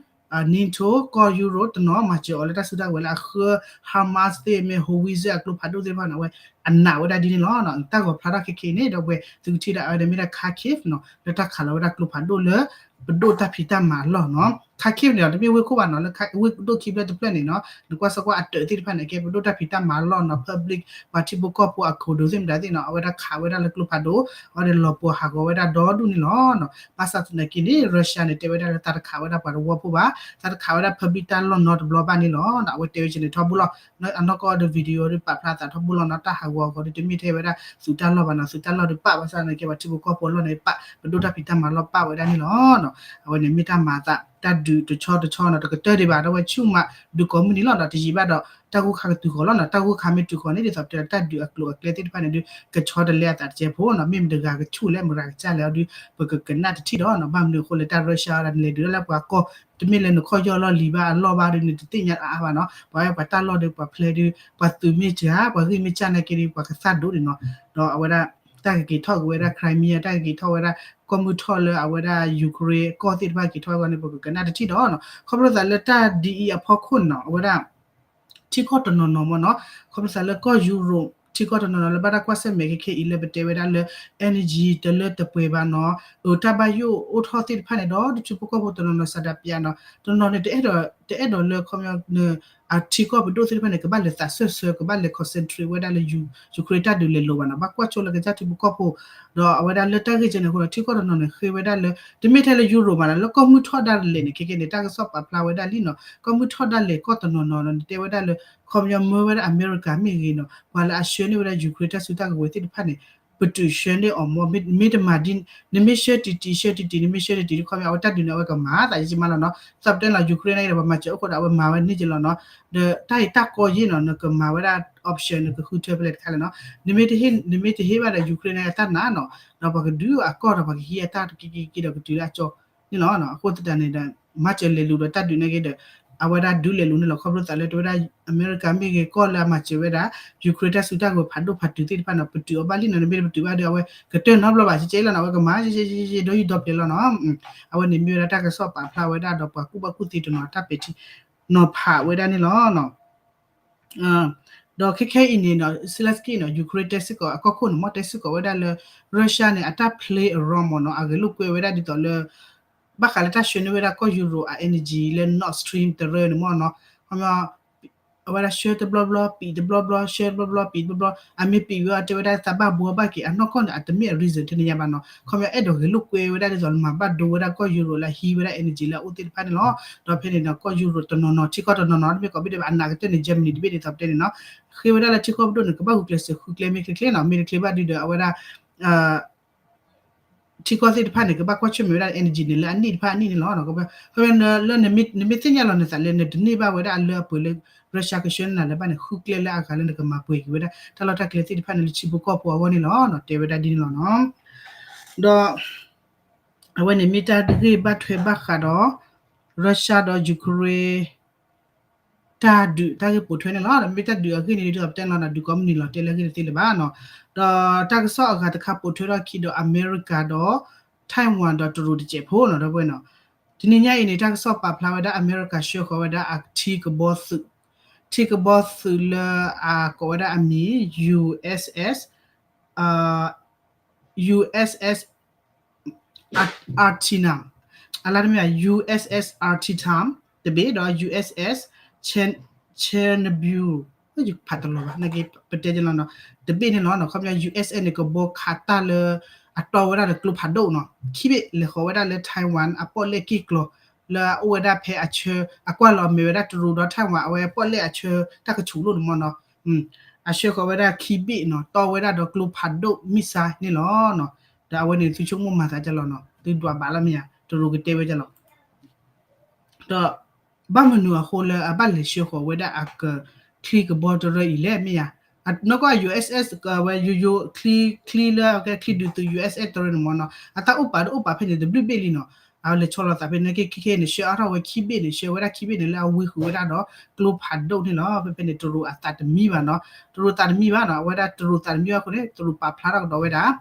NATO ကီၢ်ယူရိးတနီၤ မၤစၢၤအီၤလၢတၢ်စုတၢ်ဝဲၤလၢအဃၢ Hamas သ့ၣ်မ့ၢ် howitzer အကျိဖးဒိၣ်သ့ၣ်တဖၣ်န့ၣ် အဝဲအနာ်ဝဲဒၣ်ဒ်န့ၣ်လီၤ. တၢ်ဂီၤဖျါထီၣ်ခဲခဲအံၤန့ၣ် ဒီပုၢ်ဝဲၢ် သုကထံၣ်ဒၣ်အဝဲန့ၣ်မ့ၢ်ဒၣ် Kharkiv နီၤ လၢတၢ်ခးလီၤဝဲဒၣ်ကျိဖးဒိၣ်လၢ ပဒိၣ်တၢ်ဖံးတၢ်မၤအလီၢ်နီၤ Kharkiv န့ၣ်ဒီး တမ့ၢ်ဝ့ၢ်ခိၣ်ဘၣ်နီၤ လၢဝ့ၢ်ဒိၣ်ခံဖျၢၣ်တဖျၢၣ်န့ၣ်နီၤ နကွၢ်စ့ၢ်ကီးအတၢးသ့ၣ်တဖၣ်န့ၣ် ကဲပဒိၣ်တၢ်ဖံးတၢ်မၤအလီၢ်နီၤ public ပှၤထံဖိကီၢ်ဖိအခိၣ်ဒိၣ်သ့ၣ်မတၤသ့ၣ်နီၤ အဝဲဒၣ်ခးဝဲဒၣ်လၢကျိဖးဒိၣ် အဝဲဒၣ်လီၤပှီၤဟးဂီၤဝဲဒၣ်ဒီဒူၣ်န့ၣ်လီၤ. ဘၣ်ဆၣ်သနာ်က့န့ၣ် Russia န့ၣ် တဲဝဲဒၣ်လၢသးတခးဝဲဒၣ်ပှၤတဝၢဖိဘၣ် သးတခးဝဲဒၣ် public တၢ်လီၢ်နီတဘျီဘၣ်န့ၣ်လီၤ. အဝဲတဲဝဲကန့ၣ်ထီဘိလီၤ အနီၢ်ကီၢ်ဒီး video ဒုးပာ်ဖျါသးထီဘိလီၤနီၤ တၢ်ဟးဂီၤအဂီၢ်ဒုးတမ့ၢ်ထဲဝဲဒၣ်သုးတၢ်လီၢ်ဘၣ်နီၤ သုးတၢ်လီၢ်ဒုးပာ်ဘၣ်ဆၣ်သနာ်က့ ပှၤထံဖိကီၢ်ဖိအလီၢ်န့ၣ်ပာ် ပဒိၣ်တၢ်ဖံးတၢ်မၤလီၢ်ပာ်ဝဲဒၣ်န့ၣ်လီၤ. အဝဲန့ၣ်မ့ၢ်တၢ်မၤအသး တၢ်ဒုးတဆီတဆီနီၤ တကတၢၢ်ဒံးဘၣ် ဒီးဝဲဆူၣ်မးဒုးကိးမုၢ်နံၤလီၤဒီး တယံာ်ဘၣ်ဒီး တၢ်ဂိၢ်ခါကတုၤဃီၤလီၤနီၤ တၢ်ဂိၢ်ခါမ့ၢ်တုၤဃီၤန့ၣ် ဒ်သိးပတဲတၢ်ဒုးအကျိၤအကျဲသ့ၣ်တဖၣ်န့ၣ်ဒုး ကဆီတလဲအသးတစဲးဖိနီၤ မ့ၢ်မတဂၤကဆူၣ်လဲၣ် မတဂၤကစၢ်လဲၣ်အီၤဒုး ပကကနၣ်တထံၣ်ဒီးနီၤ ဘၣ်မနုၤအဃိလဲၣ် တၢ် Russia အီၤဒၣ်နလဲၤဒုးဒၣ်လၢပှၤကီၢ် တမ့ၢ်လၢနခီၣ်ယီၢ်လီၢ်လံၤဘၣ်အလီၢ်ဘၣ်ဒုး နတသ့ၣ်ညါအါအါဘၣ်နီၤ ပှၤဝဲပှၤတၢ်လီၢ်ဒုး ပှၤဖျဲးဒုး ပှၤသုးမ့ၢ်စှၤ ပှၤဂံၢ်မ့ၢ်စှၤနာ်က့ဒုး ပှၤကသၣ်ဒိၣ်န့ၣ်နီၤ ဒီးအဝဲဒၣ် တၢ်ကက့ၤထီၣ်က့ၤဝဲဒၣ် Crimea တၢ်ကက့ၤထီၣ်ဝဲဒၣ် ကီၢ်မုၢ်ထီၣ်လၢအဝဲဒၣ် Ukraine ကီၢ်သ့ၣ်တဖၣ်က့ၤထီၣ်ဝဲန့ၣ် ပကကနၣ်တထံၣ်ဒီးနီၤ ခီဖျိသးလၢတၢ်ဒ်အံၤအဖီခိၣ်န့ၣ်နီၤ အဝဲဒၣ် ထံကီၢ်တနီၤနီၤမ့ၢ်နီၤ ခီဖျိသးလၢကီၢ်ယူရိး ထံကီၢ်တနီၤနီၤလၢဘၣ်တၢ်ကွၢ်ဆၢၣ်မဲာ်ခဲခဲအံၤလၢပတဲဝဲဒၣ်လၢ energy တလၢတပှဲၤဘၣ်နီၤ, အတၢ်ဘၣ်ယိၣ်အိၣ်ထီၣ်သ့ၣ်တဖၣ်န့ၣ်ဒီး တထံဖိကီၢ်ဖိတနီၤနီၤစးဒးပျးနီၤ, တနီၤန့ၣ် တအဲၣ်ဒိးလၢခီပညီ အထံကီၢ်ပဒိၣ်သ့ၣ်တဖၣ်န့ၣ် ကဘၣ်လဲၤသးစၢၢ်ဆၢ ကဘၣ်လဲၤ concentrate ဝဲဒၣ်လၢ Ukraine တၢ်ဒုးလဲၤလိၤဘၣ်နီၤ, ဘၣ်ကွၢ်ဆိလၢကစၢ်ထံဖိကီၢ်ဖိ, ဒီးအဝဲဒၣ်လၢတၢ်ဂ့ၢ်ကဲန့ၣ်အဃိဒီး ထံကီၢ်တနီၤန့ၣ် ဃ့ဝဲဒၣ်လၢ တမ့ၢ်ထဲလၢ Europe မးနီၤ, လၢကီၢ်မုၢ်ထီၣ်ဒၣ်လဲာ်န့ၣ် ခဲခဲန့ၣ် တၢ်ကစီၣ်ပာ်ဖျါဝဲဒၣ်လံနီၤ, ကီၢ်မုၢ်ထီၣ်ဒၣ်လဲာ်ကီၢ်တနီၤနီၤနီၤ နတဲဝဲဒၣ်လၢ ခီပညီမၢဝဲဒၣ်အမဲရကၤမ့ၢ်ဂ့ၤနီၤ, ပှၤလၢအဆှၢန့ၢ်ဝဲဒၣ် Ukraine တၢ်စုတၢ်ကဝဲၤသ့ၣ်တဖၣ်န့ၣ် ပတုာ်ဆှၢန့ၢ်အီၤမ့ၢ်, မ့ၢ်တမၤဒ်, နမ့ၢ်ဆှၢတံၢ်တံၢ် ဆှၢတံၢ်တံၢ် နမ့ၢ်ဆှၢတံၢ်တံၢ် ခီပညီအဝဲတၢ်ဒုးန့ၣ် အဝဲကမၤသးယံာ်မးလီၤနီၤ, သးပတဲန့ၣ်လီၤ Ukraine န့ၣ်ဒီး ပှၤမၤစၢၤအိၣ်ဃိဒီး အဝဲမၤဝဲန့ၢ်က့ၤလီၤနီၤ, ဒီးတၢ်အံၤတၢ်ကီယ့ၢ်နီၤ နကမၤဝဲဒၣ် option နကဃုထၢဖဲလဲၣ်တခါလဲၣ်နီၤ, နမ့ၢ်တဟ့ၣ်, နမ့ၢ်တဟ့ၣ်ဘၣ်ဒီး Ukraine န့ၣ်အတၢ်နာ်နီၤ, ဒီးပှၤကဒုးအကီၢ်ဒီး ပှၤကဟံးအတၢ်တက့က့က့ဒီး ကတုၤလၢအကၠီန့ၣ်လီၤ, အဃိသတးန့ၣ်ဒီး မၤစၢၤလဲၤလူၤဒီးတၢ်ဒုးန့ၣ်က့ဒီး အဝဲဒၣ်ဒုးလဲၤလူၤန့ၣ်လီၤ, ခီဖျိသးလၢတဝဲဒၣ် အမဲရကၤမ့ၢ်ဂ့ၤ ကီၢ်လၢအမၤစၢၤဝဲဒၣ် Ukraine တၢ်စုတၢ်ကဝဲၤဖးဒိၣ်ဖးတုၤသ့ၣ်တဖၣ်နီၤ ပတုာ်အီၤဘၣ်လံနီၤ, နမ့ၢ်တပတုာ်ဘၣ်ဒီး အဝဲကတၢၢ်နီတဘျီဘၣ် ကဲကဲလီၤနီၤ, အဝဲကမၤယံာ်ယံာ်ယံာ်ယံာ်ဒီးယံာ်ဒီပျဲၤလီၤနီၤ, အဝဲန့ၣ်မ့ၢ်ဝဲဒၣ်တၢ်ကစီၣ်ပာ်ဖျါဝဲဒၣ်ဒီးပှၤကူၣ်ဘၣ်ကူၣ်သ့တနီၤတၢ်ပဲာ်ထံနီၤဖးဝဲဒၣ်န့ၣ်လီၤ. ဒီးခဲခဲအံၤန့ၣ်ဒီး Zelensky နီၤ Ukraine တဲစ့ၢ်ကီး အကီၢ်ခိၣ်န့ၣ် မ့ၢ်တဲစ့ၢ်ကီးဝဲဒၣ်လၢ Russia န့ၣ် အတၢ် play around မ့ၢ်နီၤ အဂဲၤလိာ်ကွဲဝဲဒၣ်ဒ်သိးလၢ ဘၣ်ဃးလၢတၢ်ဆှၢန့ၢ်ဝဲဒၣ်ကီၢ် Europe အ energy လၢ Nord Stream တရၢန့ၣ်မ့ၢ်နီၤ, ခီပညီ အဝဲဒၣ်ဆှၢတဘျီဘျီ ပံးတဘျီဘျီ ဆှၢတဘျီဘျီ ပံးတဘျီဘျီ အမ့ၢ်ပံးဝဲအတဲဝဲဒၣ်သးဘၣ်ဘှီဘၣ်က့ၤ အနီၢ်ကီၢ်န့ၣ် အတမ့ၢ်အ reason ထဲန့ၣ်ညါဘၣ်နီၤ, ခီပညီအဲၣ်ဒိးဂဲၤလိာ်ကွဲဝဲဒၣ်ဒ်သိးလၢမၤဘၣ်ဒိဝဲဒၣ်ကီၢ် Europe လၢအဟံးဝဲဒၣ် energy လၢအအိၣ်သ့ၣ်တဖၣ်န့ၣ်လီၤ. ဒီးဖဲန့ၣ်ဒီး ကီၢ် Europe တနီၤနီၤ ထံကီၢ်တနီၤနီၤ တမ့ၢ်ကိးဘ့ၣ်ဒဲးဘၣ် အနာ်ကတၢၢ်န့ၣ် Germany တဘ့ၣ်န့ၣ် သးပတဲန့ၣ်နီၤ, ဃ့ဝဲဒၣ်လၢထံကီၢ်ပဒိၣ်န့ၣ် ကဘၣ်ဂုာ်ကျဲးစၢးဃုကျဲမ့ၢ်ချ့ချ့နီၤ, မ့ၢ်တချ့ဘၣ်ဒုဒီး အဝဲဒၣ် ထံကီၢ်သ့ၣ်တဖၣ်န့ၣ် ကဘၣ်ကွၢ်ဆၢၣ်မဲာ်ဝဲဒၣ် energy န့ၣ် လၢအနံၣ်တဖၣ်အနံၣ်န့ၣ်လီၤ. လၢနမ့ၢ်သ့ၣ်ညါလီၤနသးလၢ နတန့ၢ်ဘၣ်ဝဲဒၣ်အလၢအပှဲၤလၢ Russia ကဆှၢနၤလၢၤဘၣ်န့ၣ် ဃုကျဲလၢအဂၤလၢနကမၤပှဲၤက့ၤဝဲဒၣ် တၢ်လီၢ်တၢ်ကျဲသ့ၣ်တဖၣ်န့ၣ် လၢထံဖိကီၢ်ဖိအဂီၢ်န့ၣ်လီၤ. တဲဝဲဒၣ်ဒ်န့ၣ်လီၤနီၤ. ဒီး အဝဲန့ၣ်မ့ၢ်တၢ်ဂ့ၢ်ဘၣ်ထွဲဘၣ်ဃးဒီး Russia ဒီး Ukraine တၢ်ဒုးတၢ်ဂ့ၢ်ပိာ်ထွဲန့ၣ်လီၤ. ဒီးမ့ၢ်တၢ်ဒုးအဂ့ၢ်န့ၣ် ဒ်သိးပတဲန့ၣ်လီၤ ဒုးကိးမုၢ်နံၤလီၤ တဲလၢအဂ့ၢ်တသ့လၢၤဘၣ်နီၤ. ဒီးတၢ်ကစီၣ်အဂၤတခါပိာ်ထွဲထီၣ်ခံဒီး အမဲရကၤဒီး Taiwan ဒီးတရူးတစဲးဖိနီၤ ဒီပုၢ်ဝဲၢ်နီၤ. တနံၤညါအံၤန့ၣ် တၢ်ကစီၣ်ပာ်ဖျါဝဲဒၣ် အမဲရကၤဆှၢဃီၤဝဲဒၣ်အထံကဘီသုး, ထံကဘီသုးလၢအကိးဝဲဒၣ်အမံၤ USS, USS Antietam, အလါတမ့ၢ် USS Antietam တဘ့ၣ်ဒီး USS Chernobyl ဖးတလီၤဘၣ် နာ်က့ ပတဲကလီၤနီၤ တဘ့ၣ်န့ၣ်လီၤ. ခီပညီ USS န့ၣ် ကဘီခးတၢ်လၢ အတီဝဲဒၣ်ဒီးကျိဖးဒိၣ်နီၤ ခံဘ့ၣ် လဲၤဃီၤဝဲဒၣ်လၢ Taiwan အပီၣ်လဲၣ်က့ၢ်ကျီၤ လၢအအိၣ်ဝဲဒၣ်ဖဲအဆၢ အကွၢ်လီၤအမဲာ်ဝဲဒၣ်တရူးဒီး Taiwan အဝဲပီၣ်လဲၣ်အဆၢတၢ်ကဆူးလိၣ်န့ၣ်မ့ၢ်နီၤ. အဆှၢဃီၤဝဲဒၣ်ခံဘ့ၣ်နီၤ တီဝဲဒၣ်ဒီးကျိဖးဒိၣ် missile န့ၣ်လီၤ. ဒီးအဝဲန့ၣ်သုဆိကမိၣ်မၤသးကလီၤနီၤ သုဒွးဘၣ်လီၤမ့ၢ်ဧါ တရူးကတဲဝဲကလီၤ ဒီးဘၣ်မနုၤအဃိလၢအဘၣ်လဲၤဆှၢဃီၤဝဲဒၣ်အကချံကဘီတရၢအံၤလဲၣ်မ့ၢ်ဧါ. နီၢ်ကီၢ် USS ဝဲယိယိ ချံ ချံလၢအကဲချံဒုးသုး USS တရၢန့ၣ်မ့ၢ်နီၤ အတၢ်အိၣ်ပာ်တအိၣ်ပာ်ဖဲန့ၣ် တဘျုးဘ့ၣ်လံနီၤ. အလဲၤဆီလီၤသးဖဲန့ၣ်က့ ခဲခဲန့ၣ် ဆှၢအါထီၣ်ဝဲခံဘ့ၣ်န့ၣ် ဆှၢဝဲဒၣ်ခံဘ့ၣ်န့ၣ် လၢအဝံဃုာ်ဝဲဒၣ်ဒီးကျိဖးဒိၣ်န့ၣ်လီၤ. ဖဲဖဲန့ၣ် တရူးအသးတမံဘၣ်နီၤ တရူးသးတမံဘၣ်နီၤ အဝဲဒၣ်တရူးသးတမံဘၣ်အဃိန့ၣ် တရူးပာ်ဖျါထီၣ်ကဒီးဝဲဒၣ်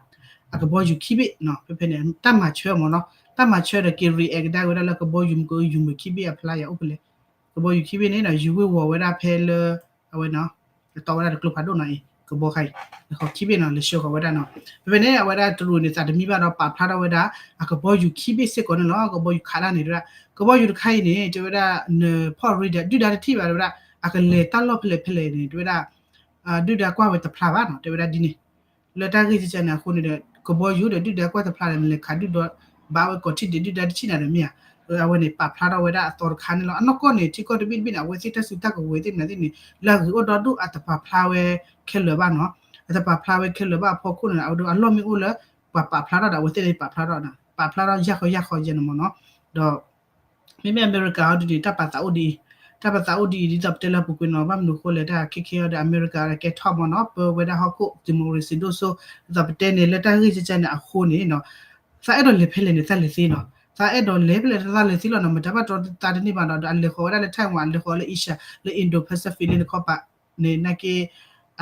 အကဘီယူၤခံဘ့ၣ်နီၤ ဖဲဖဲန့ၣ် တၢ်မၤဆၢမ့ၢ်နီၤ တၢ်မၤဆၢဒီးက့ၤ react ကဒါဝဲဒၣ်လၢကဘီယူၤမ့ၢ်ကယုၢ်မ့ၢ်ခံဘ့ၣ်အဖျါယၤအိၣ်ဖဲလဲၣ် ကဘီယူၤခံဘ့ၣ်န့ၣ်နီၤ ယူၤဝ့ၤဝီၤဝဲဒၣ်ဖဲလၢ အဝဲနီၤ တီဝဲဒၣ်တကျိဖးဒိၣ်နီၤအံၤ ကဘီခါအံၤ လၢဃီခံဘ့ၣ်နီၤ လဲၤဆှၢဃီၤဝဲဒၣ်နီၤ ဖဲဖဲန့ၣ် အဝဲဒၣ်တရူးန့ၣ် သးတမံဘၣ်ဒီးပာ်ဖျါထီၣ်ဝဲဒၣ် အကဘီယူၤခံဘ့ၣ်စ့ၢ်ကီးန့ၣ်လီၤ. ကဘီယူၤခးတၢ်န့ၣ် တဲဝဲဒၣ် ကဘီယူၤတခါအံၤန့ၣ် တဲဝဲဒၣ် နဖီၣ်ရ့ဒီး ဒုၣ်ဒါတထံၣ်ဘၣ် တဲဝဲဒၣ် အကလဲၤတၢ်လီၢ်ဖဲလဲၣ်ဖဲလဲၣ်န့ၣ် တဲဝဲဒၣ် ဒုၣ်ဒါကွၢ်ဝဲတဖျါဘၣ်နီၤ တဲဝဲဒၣ်ဒ်န့ၣ် လၢတၢ်ဂ့ၢ်ကဲန့ၣ်အဃိန့ၣ်ဒီး ကဘီယူၤဒီးဒုၣ်ဒါကွၢ်တဖျါဒီး နလဲၤခးဒုၣ်ဒါဘၣ်ဝဲကိးထံၣ်ဒံး ဒုၣ်ဒါတထံၣ်နၤဒီးမ့ၢ်ဧါ အဝဲန့ၣ် ပာ်ဖျါထီၣ်ဝဲဒၣ်အသီတခါန့ၣ်လီၤ. အနီၢ်ကီၢ်န့ၣ် ထံကီၢ်တဘ့ၣ်တဘ့ၣ်န့ၣ် အဝဲသ့ၣ်တၢ်စုတၢ်ကဝဲၤသ့ၣ်မနုၤသ့ၣ်န့ၣ် လၢအဂ့ၤအိၣ်ဒီဒူၣ်အတပာ်ဖျါဝဲခဲလၢာ်ဘၣ်နီၤ အတပာ်ဖျါဝဲခဲလၢာ်ဘၣ်အဖီခိၣ်န့ၣ် အဝဲဒၣ်အလီၢ်မ့ၢ်အိၣ်လၢ ပှၤပာ်ဖျါထီၣ်ဒီး အဝဲသ့ၣ်န့ၣ်ပာ်ဖျါထီၣ်ဒီး ပာ်ဖျါထီၣ်ယၢ်ဃီယၢ်ဃီယဲန့ၣ်မ့ၢ်နီၤ ဒီး မ့မ့ၢ်အမဲရကၤအီၤဒ်န့ၣ် တၢ်ပာ်သးအိၣ်ဒ်အံၤ, တၢ်ပာ်သးအိၣ်ဒ်အံၤ ဒ်သိးပတဲလၢအပူၤကွံာ်နီၤ ဘၣ်မနုၤအဃိလဲၣ် တၢ်ခဲခဲအီၤဒီး အမဲရကၤကဲထီၣ်မ့ၢ်နီၤ ပၢဝဲဒၣ်ဟီၣ်ခိၣ် democracy ဒိၣ်စိ ဒ်သိးပတဲန့ၣ် လၢတၢ်ဂ့ၢ်ကဲန့ၣ်အဃိန့ၣ်နီၤ သးအဲၣ်ဒိးလဲၤဖဲလဲၣ်န့ၣ် သးလဲၤသ့နီၤ သးအဲၣ်ဒိးလဲၤဖဲလဲၣ်သးလဲၤသ့လီၤနီၤ မတၤဘၣ်တြီသးတန့ၢ်ဘၣ်နီၤ ဒီးအလဲၤဃီၤဝဲဒၣ်လၢ Taiwan အလဲၤဃီၤလၢ Asia လၢ Indo-Pacific လၢနခီပၤန့ၣ် နာ်က့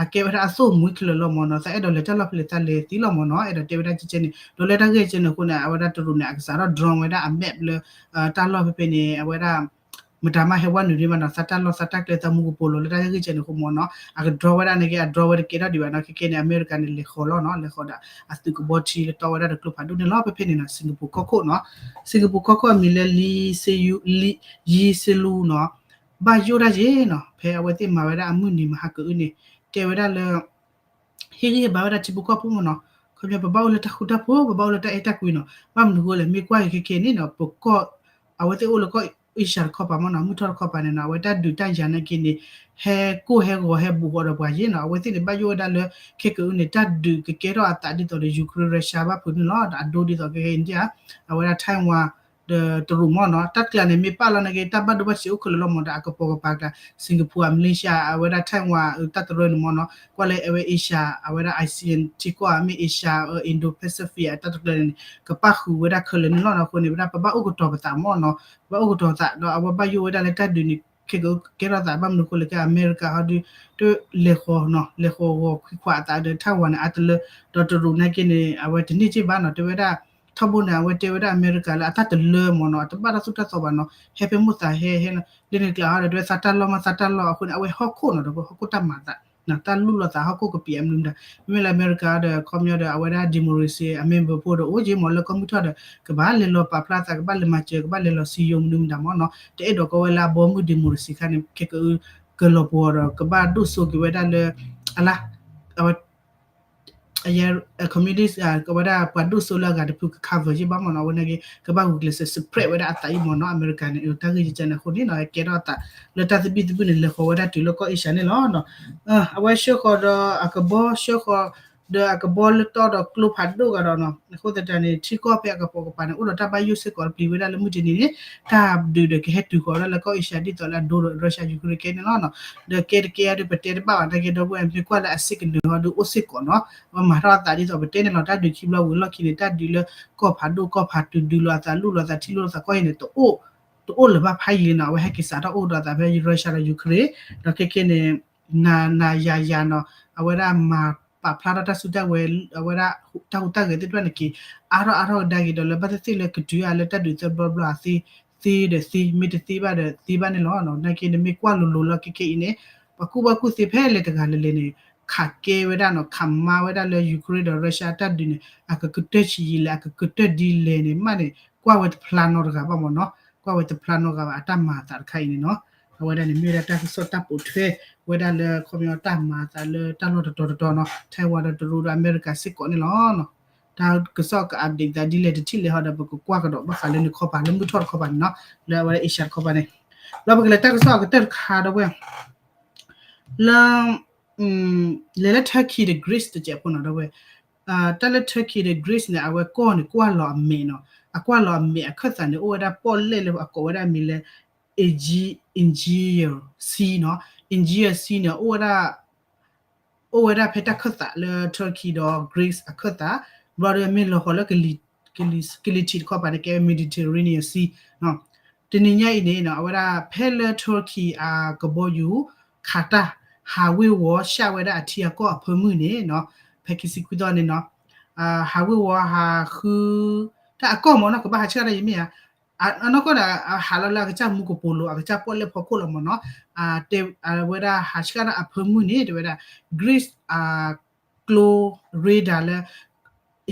အကဲဝဲဒၣ်အသိၣ်မှံခဲလၢာ်လီၤမ့ၢ်နီၤ သးအဲၣ်ဒိးလဲၤတၢ်လီၢ်ဖဲလဲၣ်သးလဲၤသ့လီၤမ့ၢ်နီၤ အဲၣ်ဒိးတဲဝဲဒၣ်ကဲကဲန့ၣ် ဒီးလၢတၢ်ဂ့ၢ်ကဲန့ၣ်အဃိန့ၣ် အဝဲဒၣ်တရူးန့ၣ် အကစးထီၣ် drone ဝဲဒၣ်အ map လၢ တၢ်လီၢ်ဖဲဖဲန့ၣ် အဝဲဒၣ် မတၤမးဟဲဝဲနုာ်ဒံးဘၣ်နီၤ, သးတၢ်လီၢ်သးတၢ်ကျဲသးမူကပိာ်လိၤလၢတၢ်ဂ့ၢ်ကဲန့ၣ်အဃိမ့ၢ်နီၤ, အကဒြီဝဲဒၣ်န့ၣ်က့ အဒြီဝဲတကဲထီၣ်ဒံးဘၣ်နီၤ, ခဲကဲန့ၣ် အမဲရကၤန့ၣ် လဲၤဃီၤလီၤနီၤ, လဲၤဃီၤဒီး အသုးကဘီထံလၢတီဝဲဒၣ်ဒီးကျိဖးဒိၣ်န့ၣ်လီၤ. ဖဲဖဲန့ၣ်နီၤ စ့ၣ်ကပူၤကီၢ်ခိၣ်နီၤ, စ့ၣ်ကပူၤကီၢ်ခိၣ်အမံၤလၢ လံ ယံစ့လူနီၤ, ဘၣ်ယိၣ်ဒၣ်ယဲနီၤ, ဖဲအဝဲသ့ၣ်မၤဝဲဒၣ်အမုၢ်နံၤမဟါကအုန့ၣ် တဲဝဲဒၣ်လၢ ဟ့ၣ်ဂံၢ်ဟ့ၣ်ဘါဝဲဒၣ်ထံဖိကီၢ်ဖိမ့ၢ်နီၤ, ခီပညီ ပဘၣ်အိၣ်လၢတၢ်ဃူတၢ်ဖိး, ပဘၣ်အိၣ်လၢတၢ်အဲၣ်တၢ်ကွံနီၤ, ဘၣ်မနုၤအဃိလဲၣ် မ့ၢ်ကွၢ်က့ၤခဲကဲန့ၣ်နီၤ, ပကီၢ် အဝဲသ့ၣ်အိၣ်လၢကီၢ် Asia တခီပၤမ့ၢ်နီၤ, မုၢ်ထီၣ်တခီပၤန့ၣ်နီၤ, အဝဲတၢ်ဒုးတၢ်ယၤနာ်က့န့ၣ် ဟဲကိၢ်ဟဲဂီၤဟဲဘူးဃီဒီးပှၤယဲနီၤ, အဝဲသ့ၣ်န့ၣ် ဘၣ်ယိၣ်ဝဲဒၣ်လၢ ခဲကအုန့ၣ် တၢ်ဒုးကကဲထီၣ်အသးဒ်သိးဒီး Ukraine Russia ဘၣ်ဖုးန့ၣ်လီၤ, ဒီးအဒိဒ်သိးခဲကဲ India အဝဲဒၣ် Taiwan ဒီးတရူးမ့ၢ်နီၤ, တၢ်ကျးန့ၣ် မ့ၢ်ပာ်လီၤနာ်က့ တၢ်ဘၣ်ဒိဘၣ်ထံးအိၣ်ခဲလၢာ်လီၤမ့ၢ်နီၤ, ဒီးအကပိာ်ကပၤကျါ Singapore အ Malaysia အဝဲဒၣ် Taiwan တၢ်တရၢန့ၣ်မ့ၢ်နီၤ, ကွၢ်လၢအဝဲ Asia အဝဲဒၣ် ASEAN ထံကီၢ် မ့ၢ် Asia Indo-Pacific အတၢ်တကျၢန့ၣ် ကပၣ်ဃုာ်ဝဲဒၣ်ခဲလၢာ်န့ၣ်လီၤနီၤ, အဃိန့ၣ် ဝဲဒၣ်ပဘၣ်အိၣ်ကတီၤပသးမ့ၢ်နီၤ, ပဘၣ်အိၣ်ကတီၤသး ဒီးအဝဲဘၣ်ယိၣ်ဝဲဒၣ်လၢတၢ်ဒုးန့ၣ် ခဲကအုကဲထီၣ်သး ဘၣ်မနုၤအဃိလဲၣ် ကဲအမဲရကၤဟီဒီး တလဲၤဃီၤနီၤ, လဲၤဃီၤဂီၤခွံခွါအသးဒီး Taiwan န့ၣ် အါတလၢ ဒီးတရူးနာ်က့န့ၣ် အဝဲတန့ၢ်က့ဘၣ်နီၤ, တဲဝဲဒၣ် ထီဘိန့ၣ် အဝဲတဲဝဲဒၣ်အမဲရကၤလၢအတၢ်တလၢမ့ၢ်နီၤ, အတဘၣ်တၢ်သိၣ်တၢ်သီဘၣ်နီၤ, ဟဲဖဲမိၢ်သးဟဲဟဲလၢန့ၣ်ကျါဟီဒီး တဲဝဲသးတၢ်လီၢ်မးသးတၢ်လီၢ်အဃိန့ၣ် အဝဲဟီၣ်ခိၣ်နီၤ, ဒီးဟီၣ်ခိၣ်တၢ်မၤသး တၢ်လူၢ်လိာ်သးဟီၣ်ခိၣ်ကပံာ်အမနုၤမတၤ, မ့မ့ၢ်လၢအမဲရကၤဒီး ခီပညီဒီး အဝဲဒၣ် democracy အ member ဖိဒီး အိၣ်က့မ့ၢ်လၢကီၢ်မုၢ်ထီၣ်ဒီး ကဘၣ်လဲၤလီၤပာ်ဖျါသး ကဘၣ်လဲၤမၤစၢၤ ကဘၣ်လဲၤလီၤစံယိၤမနုၤမတၤမ့ၢ်နီၤ, တအဲၣ်ဒိးကီဝဲလၢအဘီမုၢ် democracy ခါန့ၣ် ခဲကအု ကလီၤပှီၤဒီး ကဘၣ်ဒိၣ်စိက့ၤဝဲဒၣ်လၢ အလါ အဝဲ communist ကဝဲဒၣ်ပှၤဒိၣ်စိလၢအဂၤတဖုက cover ယ့ၢ်ဘၣ်မ့ၢ်နီၤ, အဝဲန့ၣ်က့ ကဘၣ်ဂုာ်ကျဲးစၢး spread ဝဲဒၣ်အသးအံၤမ့ၢ်နီၤ, အမဲရကၤန့ၣ် တၢ်ဂ့ၢ်ယကဲန့ၣ်အဃိန့ၣ်နီၤ, ကဲထီၣ်အသးလၢတၢ်သဘံၣ်သဘုၣ်န့ၣ် လဲၤဃီၤဝဲဒၣ်တုၤလၢကီၢ် Asia န့ၣ်လီၤ. အဝဲဆှၢဃီၤဒီးအကဘီ ဆှၢဃီၤ ဒီးအကဘီလၢတီဒီးကျိဖးဒိၣ်ဂၤဒီးနီၤ, အဃိသတးန့ၣ် ထံကီၢ်ဖဲအကပိာ်ကပၤန့ၣ် အိၣ်ဒီးတၢ်ဘၣ်ယိၣ်စ့ၢ်ကီး ပျံၤဝဲဒၣ်လၢမုၢ်တနံၤန့ၣ် တၢ်ဒုးဒီးကဟဲတုၤဃီၤဝဲဒၣ်လၢကီၢ် Asia ဒ်သိးလၢအဒိဒီး Russia Ukraine ကဲန့ၣ်လီၤနီၤ, ဒီးကဲတကဲအံၤဒီး ပတဲတဘၣ်ဘၣ် နာ်က့ဒီပုၢ်ဝဲၢ် မ့ၢ်ကွၢ်လၢအ signal ဟီဒီးအိၣ်စ့ၢ်ကီးနီၤ, အဝဲမၤထီၣ်အသးဒ်သိးပတဲန့ၣ်လီၤ, တၢ်ဒုးခံဘျီဝံၤလီၢ်ခံန့ၣ် တၢ်ဒုးလၢကီၢ်ဖးဒိၣ်ကီၢ်ဖးတုၤဒုးလိာ်အသး လူၢ်လိာ်သး ထံၣ်လိၣ်လိာ်သးကီၢ်အံၤန့ၣ် တအိၣ် တအိၣ်လၢၤဘၣ်ဖးယံာ်လံနီၤ, အဝဲဟဲက့ၤစးထီၣ်အိၣ်ဒီးအသးဖဲ Russia ဒီး Ukraine ဒီးခဲကဲန့ၣ် နၤနၤယၤယၤနီၤ, အဝဲဒၣ်မၤပာ်ဖျါထီၣ်တၢ်စုတၢ်ဝဲၤ အဝဲဒၣ်တၢ်ဟူးတၢ်ဂဲၤသ့ၣ်တဖၣ်န့ၣ်က့ၤ အါထီၣ်အါထီၣ်ကဒါက့ၤဒီး လၢဘၣ်သ့ၣ်သ့ၣ်လၢကတုၤအါလၢတၢ်ဒုးသၢဘျီဘျီအသ့ သ့ဒီးသ့ မ့ၢ်တသ့ဘၣ်ဒီးသ့ဘၣ်န့ၣ်လီၤ. နာ်က့န့ၣ်မ့ၢ်ကွၢ်လိၤလိၤလီၤ ခဲကဲအံၤန့ၣ် ပှၤကူၣ်ဘၣ်ကူၣ်သ့ဖဲလဲၣ်တဂၤလဲၣ်လဲၣ်န့ၣ် ခးကဲဝဲဒၣ်နီၤ, ခးမါဝဲဒၣ်လၢ Ukraine ဒီး Russia အတၢ်ဒုးန့ၣ် အကကတၢၢ်ဆံးယံာ်လဲၣ် အကကတၢၢ်ဒ်လဲၣ်န့ၣ် မ့ၢ်န့ၣ် ကွၢ်ဝဲတဖျါနီတဂၤဘၣ်မ့ၢ်နီၤ, ကွၢ်ဝဲတဖျါနီတဂၤဘၣ် အတၢ်မၤအသးတခါအံၤန့ၣ်နီၤ. အဝဲဒၣ်န့ၣ်မ့ၢ်ဝဲဒၣ်တၢ်ကစီၣ်တၢ်ပိာ်ထွဲ ဝဲဒၣ်လၢခီပညီတၢ်မၤအသးလၢတၢ်လီၢ်တတီၤတတီၤနီၤ, Taiwan ဒီးတရူးဒီးအမဲရကၤစ့ၢ်ကီးန့ၣ်လီၤ. တၢ်ကစီၣ်ကအ update သးဒ်လဲၣ်တထံၣ်လဲၣ်ဟီဒီး ပကကွၢ်ကဒီးဘၣ်ဃးလၢနခီပၤ လၢမုၢ်ထီၣ်တခီပၤန့ၣ်နီၤ, လၢအဝဲဒၣ် Asia တခီပၤန့ၣ်. ဒီးပကလဲၤတၢ်ကစီၣ်အကတၢၢ်တခါဒီးဝဲ လၢ လဲၤလၢ Turkey ဒီး Greece တစဲးဖိနီၤ ဒီးဝဲ တၢ်လၢ Turkey ဒီး Greece န့ၣ် အဝဲကီၢ်န့ၣ် ကွၢ်လီၤအမဲာ်နီၤ, အကွၢ်လီၤအမဲာ်အခၢၣ်သးန့ၣ် အိၣ်ဝဲဒၣ်ပီၣ်လဲၣ်လၢအကိးဝဲဒၣ်အမံၤလၢ Aegean Sea နီၤ, Aegean Sea န့ၣ် အိၣ်ဝဲဒၣ် အိၣ်ဝဲဒၣ်ဖဲတၢ်ခၢၣ်သးလၢ Turkey ဒီး Greece အခၢၣ်သး, ဘျီဒီးမ့ၢ်လီၤဃီၤလၢ ကလံၤထံးတခီပၤန့ၣ် ကဲဝဲ Mediterranean Sea နီၤ. တနံၤညါအံၤန့ၣ်နီၤ အဝဲဒၣ်ဖဲလၢ Turkey အကဘီယူၤ ခးတၢ် ဟးဝ့ၤဝီၤဆှၣ်ဝဲဒၣ်အထံအကီၢ်အဖၢမုၢ်န့ၣ်နီၤ, ဖဲခံဆံခွံသီန့ၣ်နီၤ, ဟးဝ့ၤဝီၤဟးဃု တၢ်အကီၢ်မ့ၢ်နီၤ ကဘၣ်ဟးဆှၣ်တၢ်ယမ့ၢ်ဧါ, အနီၢ်ကီၢ်ဒီး ဟးလီၤလၢအကစၢ်မူကပိာ်လိၤ အကစၢ်ပီၣ်လဲၣ်ဖီခိၣ်လီၤမ့ၢ်နီၤ, တဲဝဲဒၣ်ဟးဆှၣ်တၢ်အဖၢမုၢ်န့ၣ် တဲဝဲဒၣ် Greece အ ကျိ radar လၢ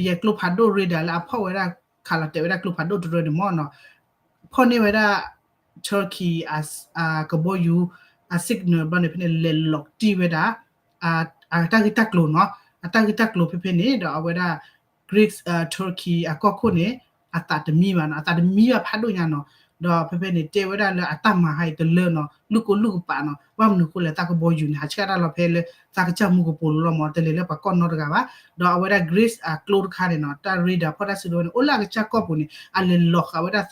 ယဲကျိဖးဒိၣ် radar လၢအဖီၣ်ဝဲဒၣ် ခးလီၤတဲာ်ဝဲဒၣ်ကျိဖးဒိၣ်တရၢန့ၣ်မ့ၢ်နီၤ, ဖီၣ်န့ၢ်ဝဲဒၣ် Turkey အကဘီယူၤ အ signal ဘျီန့ၣ် ဖဲန့ၣ် လဲၤလီၤတံၢ်ဝဲဒၣ် အတၢ်ဂ့ၢ်တၢ်ကျိၤနီၤ, အတၢ်ဂ့ၢ်တၢ်ကျိၤဖဲဖဲန့ၣ် ဒီးအဝဲဒၣ် Greece Turkey အကီၢ်ခိၣ်န့ၣ် အသးတမံဘၣ်နီၤ, အသးတမံဘၣ်ဖးဒိၣ်ညါနီၤ, ဒီးဖဲဖဲန့ၣ် တဲဝဲဒၣ်လၢအတၢ်မၤဟါအံၤတလၢနီၤ, လူၢ်ကိလူၢ်ကပာ်နီၤ, ဘၣ်မနုၤအဃိလဲၣ် သးကဘီယူၤန့ၣ် ဟးဆှၣ်တၢ်လီၤဖဲလၢ သးကစၢ်မူကပိာ်လိၤလီၤမ့ၢ် တလဲၤလၢပှၤကီၢ်နီတဂၤဘၣ်, ဒီးအဝဲဒၣ် Greece အကျိတခါန့ၣ်နီၤ, တၢ် radar ဖီၣ်တၢ်စုဒီဝဲန့ၣ် အိၣ်လၢအကစၢ်ကီၢ်ပူၤန့ၣ် အလဲၤလီၤဃာ်ဝဲဒၣ်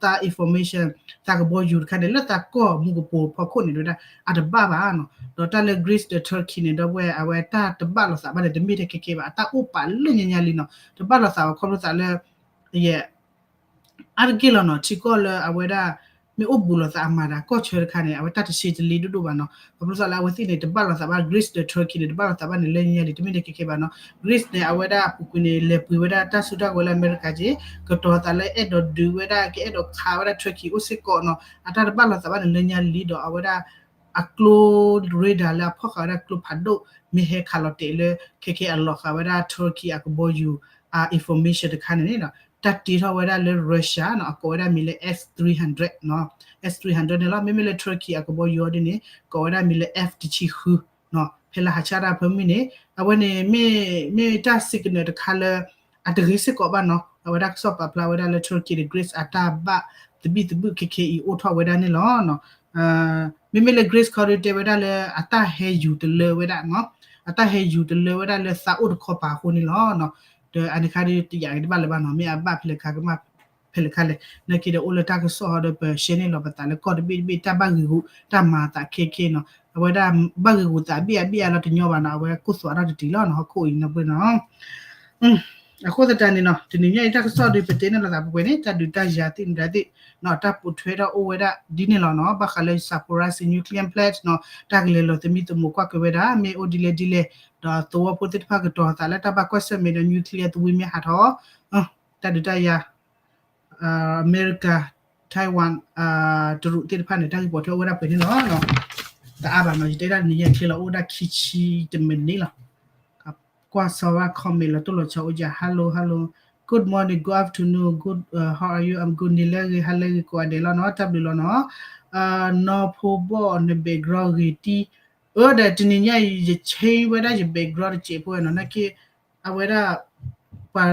သး information သးကဘီယူၤတခါန့ၣ် လၢသးကီၢ်မူကပိာ်ဖီခိၣ်န့ၣ် တဲဝဲဒၣ် အတဘၣ်ဘၣ်နီၤ, ဒီးတၢ်လၢ Greece ဒီး Turkey န့ၣ် ဒီပုၢ်ဝဲၢ် အဝဲတၢ်တဘၣ်လိာ်သးဘၣ်န့ၣ် တမ့ၢ်ထဲခဲကဲဘၣ် အတၢ်အိၣ်ပာ်လၢညါညါလံနီၤ, တဘၣ်လိာ်သးဘၣ်ခီဖျိသးလၢ ယဲ အါတက့ၢ်လီၤနီၤ, ထံကီၢ်လၢအဝဲဒၣ် မ့ၢ်အိၣ်ဘူးလိာ်သးအမၤတၢ်ကီၢ်ဆၢတခါန့ၣ် အဝဲတၢ်တဆံတလ့ဒိၣ်ဒိၣ်ဘၣ်နီၤ. ခီဖျိသးလၢအဝဲသ့ၣ်န့ၣ် တဘၣ်လိာ်သးဘၣ် Greece ဒီး Turkey န့ၣ် တဘၣ်လိာ်သးဘၣ်န့ၣ် လၢညါလံ တမ့ၢ်န့ၣ်ခဲခဲဘၣ်နီၤ. Greece န့ၣ် အဝဲဒၣ်အပူၤကွံာ်န့ၣ် လဲၤပှ့ၤဝဲဒၣ်တၢ်စုတၢ်ကဝဲၤလၢအမဲရကၤက့ၤ ကတီၤသးလၢအဲၣ်ဒိးဒုးဝဲဒၣ် ကအဲၣ်ဒိးခးဝဲဒၣ် Turkey အိၣ်စ့ၢ်ကီးနီၤ. အတၢ်တဘၣ်လိာ်သးဘၣ်န့ၣ် လၢညါလံဒီး အဝဲဒၣ် အကျိ radar လၢအဖီၣ်ဃာ်ဝဲဒၣ်ကျိဖးဒိၣ် မ့ၢ်ဟဲခးလီၤတဲာ်လၢ ခဲခဲအလီၤဃာ်ဝဲဒၣ် Turkey အကဘီယူၤ အ information တခါန့ၣ်န့ၣ် တၢ်တ့ထီၣ်ဝဲဒၣ်လၢ Russia နီၤ အကိးဝဲဒၣ်မံၤလၢ S three hundred နီၤ S three hundred န့ၣ်လီၤ. မ့မ့ၢ်လၢ Turkey အကဘီယူၤအီၤဒ်န့ၣ် ကိးဝဲဒၣ်မံၤလၢ F တဆံဃု နီၤ ဖဲလၢဟးဆၣ်တၢ်ဖၢမုၢ်န့ၣ် အဝဲန့ၣ် မ့ၢ် မ့ၢ်တၢ် signal တခါလၢ အတဂ့ၤစ့ၢ်ကီးဘၣ်နီၤ. အဝဲဒၣ်ကစီၣ်ပာ်ဖျါဝဲဒၣ်လၢ Turkey ဒီး Greece အတၢ်ဘၣ်သဘံၣ်သဘုၣ်ခဲခဲအံၤအိၣ်ထီၣ်ဝဲဒၣ်န့ၣ်လီၤ. မ့မ့ၢ်လၢ Greece ခီဒီးတဲဝဲဒၣ်လၢ အတၢ်ဟဲယူၤတလၢဝဲဒၣ်နီၤ အတၢ်ဟဲယူၤတလၢဝဲဒၣ်လၢသးအိၣ်တခီပၤအဃိန့ၣ်လီၤ. ဒီးအန့ၣ်ခါဒီးတယာ်က့ၤတဘၣ်လၢၤဘၣ်နီၤ မ့ၢ်အဘၣ်ဖဲလဲၣ်ခါကမၣ်ဖဲလဲၣ်ခါလဲၣ် နာ်က့ဒီးအိၣ်လၢတၢ်ကစီၣ်ဟီဒီး ပshareန့ၢ်လီၤပသးလၢကီၢ်တဘ့ၣ်တဘ့ၣ် တၢ်ဘၣ်ဂ့ၤဂူာ်တၢ်မၤအသးခဲခဲနီၤ. အဝဲဒၣ်ဘၣ်ဂ့ၤဂူာ်သးအဘ့ၣ်အဘ့ၣ်အလီၤတညီဘၣ်နီၤ အဝဲကိၢ်သွးထီၣ်တတံၤလီၤနီၤ ဟီၣ်ခိၣ်အံၤနီၤ ပှဲၤနီၤ အဃိသတးန့ၣ်နီၤ တနံၤညါအံၤတၢ်ကစီၣ်ဒီးပတဲန့ၢ်လီၤသးပှဲၤပှဲၤန့ၣ် တၢ်ဒုးတၢ်ယၤသ့ၣ်မတၤသ့ၣ်နီၤ တၢ်ပိာ်ထွဲထီၣ်အိၣ်ဝဲဒၣ်ဒ်န့ၣ်လီၤနီၤ. ဘၣ်ဃးလၢ Zaporizhzhia nuclear plant နီၤ တၢ်ကလဲၤလီၤသမံသမိးကွၢ်က့ၤဝဲဒၣ် မ့ၢ်အိၣ်ဒ်လဲၣ်ဒ်လဲၣ် ဒီးသဝီဖိသ့ၣ်တဖၣ်ကတီၤသးလၢတၢ်ဘၣ်ကွၢ်ဆၢၣ်မဲာ်ဒီး nuclear သဝံမ့ၢ်ဟးထီၣ် တၢ်ဒုးတၢ်ယၤ အမဲရကၤ Taiwan တရူးသ့ၣ်တဖၣ်န့ၣ် တၢ်ဂ့ၢ်ပိာ်ထွဲအိၣ်ဝဲဒၣ်ပှဲၤန့ၣ်လီၤ. တအါဘၣ်နီၤ ယတဲဒၣ်တနံၤညါချ့လီၤ အိၣ်ဝဲဒၣ်ခံဆံတမံးနံးလီၤ. ကွၢ်စီၤဝဲ comment လီၤတိၢ်လီၤဆီအိၣ်ယၤ hello hello good morning good afternoon good how are you I'm good နံၤလၢအဂ့ၤ ဟါလၢအဂ့ၤကိးဂၤဒဲးလီၤနီၤ တၢ်ဘျုးလီၤနီၤ. နီၢ်ဖိဘီၣ် န background ဂ့ၤတံၢ် အၢဒီးတနံၤညါအံၤ ယ change ဝဲဒၣ်ယ background တစဲးဖိဝဲနီၤ နာ်က့ အဝဲဒၣ် ပှၤ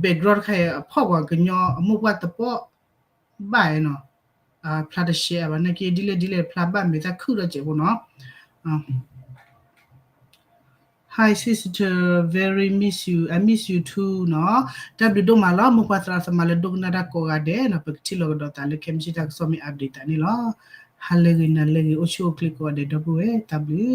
background တခါအံၤ အဖီၣ်ပှၤကညီအမိၢ်ပှၢ်သပှၢ်ဘၣ်နီၤ ဖျါတရှဲဘၣ် နာ်က့ဒ်လဲၣ်ဒ်လဲၣ်ဖျါဘၣ်မ့ၢ်တၢ်ခုၣ်ဒီးစဲးဖိနီၤ Hi sister, very miss you. I miss you too နီၤ. တၢ်ဘျုးဒိၣ်မးလီၤ မိၢ်ပှၢ်သရၣ်သမါလၢဒိကနၣ်တၢ်ကိးဂၤဒဲးနီၤ ပကထံၣ်လိာ်ကဒီးသးလၢခဲမုၢ်ဆ့ၣ်တၢ်ကစီၣ်မ့ၢ် update သးန့ၣ်လီၤ. ဟါလၢအဂ့ၤ နၤလၢအဂ့ၤ အိၣ်ဆူၣ်အိၣ်ချ့ကိးဂၤဒဲး ဒီပုၢ်ဝဲၢ် တၢ်ဘျုး